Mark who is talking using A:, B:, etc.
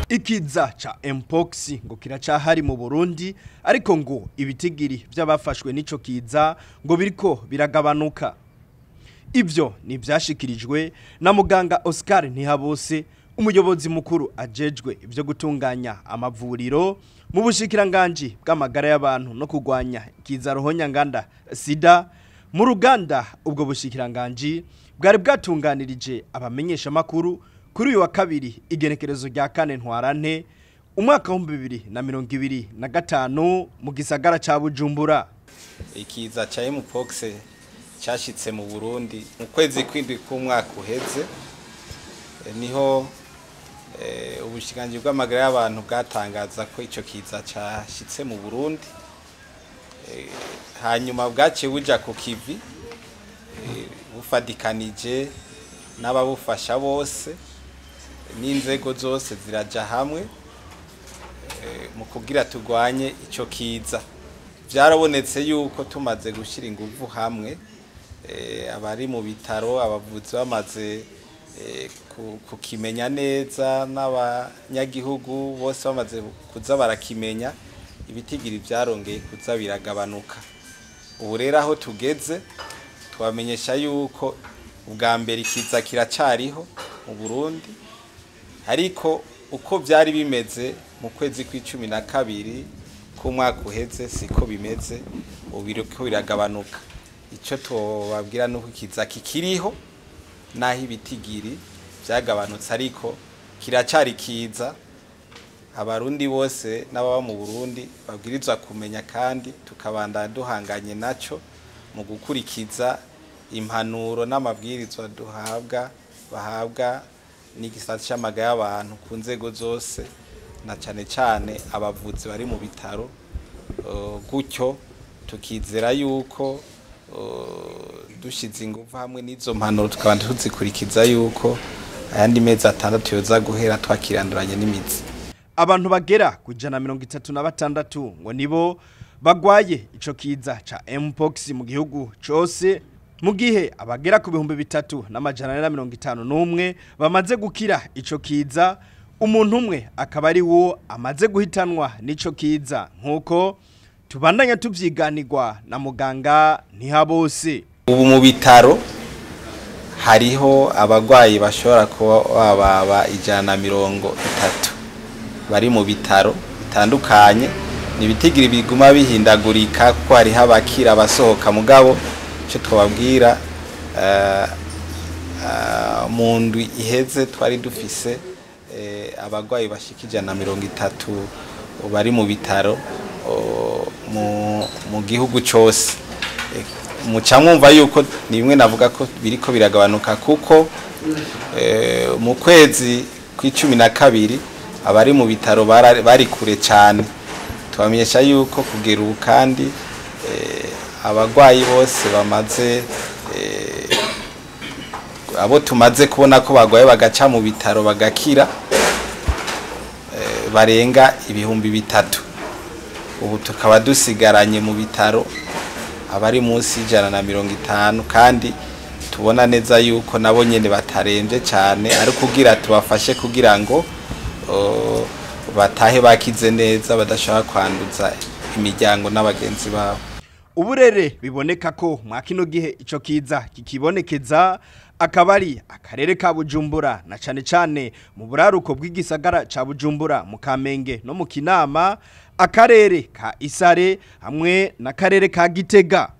A: Ikiza ca Mpox ngo kiracahari mu Burundi, ariko ngo ibitigiri vy'abafashwe n'ico kiza ngo biriko biragabanuka. Ivyo ni vyashikirijwe na muganga Oscar Ntihabose, umuyobozi mukuru ajejwe ivyo gutunganya amavuriro mu bushikiranganji bw'amagara y'abantu no kurwanya ikiza ruhonyanganda sida. Mu ruganda ubwo bushikiranganji bwari bwatunganirije abamenyesha makuru kuri uyu wa kabiri, igenekerezo rya 4 Ntwarante umwaka wa 2025 mu gisagara ca Bujumbura.
B: Ikiza ca Mpox cyashitse mu Burundi mu kwezi kw'indwi k'umwaka uheze, niho ubushikiranganji bw'amagara y'abantu bwatangaza ko ico kiza cashitse mu Burundi. Hanyuma bwaciye buja ku kivi, bufadikanije n'ababufasha bose n'inzego zose ziraja hamwe mu kugira turwanye ico kiza. Vyarabonetse yuko tumaze gushira inguvu hamwe, abari mu bitaro, abavuzi bamaze kukimenya neza, n'abanyagihugu bose bamaze kuza barakimenya, ibitigiri vyarongeye kuza biragabanuka. Ubu rero aho tugeze twamenyesha yuko ubwa mbere ikiza kiracariho mu Burundi, ariko uko vyari bimeze mu kwezi kw'icumi na kabiri k'umwaka uheze siko bimeze, ubu biriko biragabanuka. Ico tobabwira nuko ikiza kikiriho naho ibitigiri vyagabanutse, ariko kiracari kiza. Abarundi bose n'ababa mu Burundi babwirizwa kumenya, kandi tukabandanya duhanganye naco mu gukurikiza impanuro n'amabwirizwa duhabwa bahabwa n'igisata c'amagara y'abantu ku nzego zose, na cane cane abavuzi bari mu bitaro. Gutyo tukizera yuko dushize inguvu hamwe n'izo mpanuro tukaba tuzikurikiza, yuko ayandi mezi 6 yoza guhera twakiranduranye n'imizi.
A: Abantu bagera ku 136 ngo nibo bagwaye ico kiza ca Mpox mu gihugu cose, mu gihe abagera ku 3451 bamaze gukira ico kiza, umuntu umwe akaba ari wo amaze guhitanwa n'ico kiza, nkuko tubandanya tuvyiganirwa na muganga Ntihabose.
B: Ubu mu bitaro hariho abagwayi bashobora kuba bababa 130 bari mu bitaro bitandukanye. Ni ibitigiri biguma bihindagurika kuko hariho abakira, abasohoka, mugabo ico twababwira, mu ndwi iheze twari dufise abagwayi bashika 130 bari mu bitaro mu gihugu cose. Muca mwumva yuko ni bimwe navuga ko biriko biragabanuka, kuko mu kwezi kw'icumi na kabiri abari mu bitaro bari kure cyane. Tubamenyesha yuko kugera ubu kandi abagwayi bose bamaze, abo tumaze kubona ko bagwaye bagaca mu bitaro bagakira, barenga 3000. Ubu tukaba dusigaranye mu bitaro abari munsi 150, kandi tubona neza yuko nabo nyene bataremvye cyane, ari kugira tubafashe kugira ngo batahe bakize neza, badashobora kwanduza imiryango n'abagenzi babo.
A: Uburere biboneka ko mwa kino gihe ico kiza kikibonekeza akaba ari akarere ka Bujumbura, na cane cane mu buraruko bw'igisagara ca Bujumbura, mu Kamenge no mu Kinama, akarere ka Isare hamwe n'akarere ka Gitega.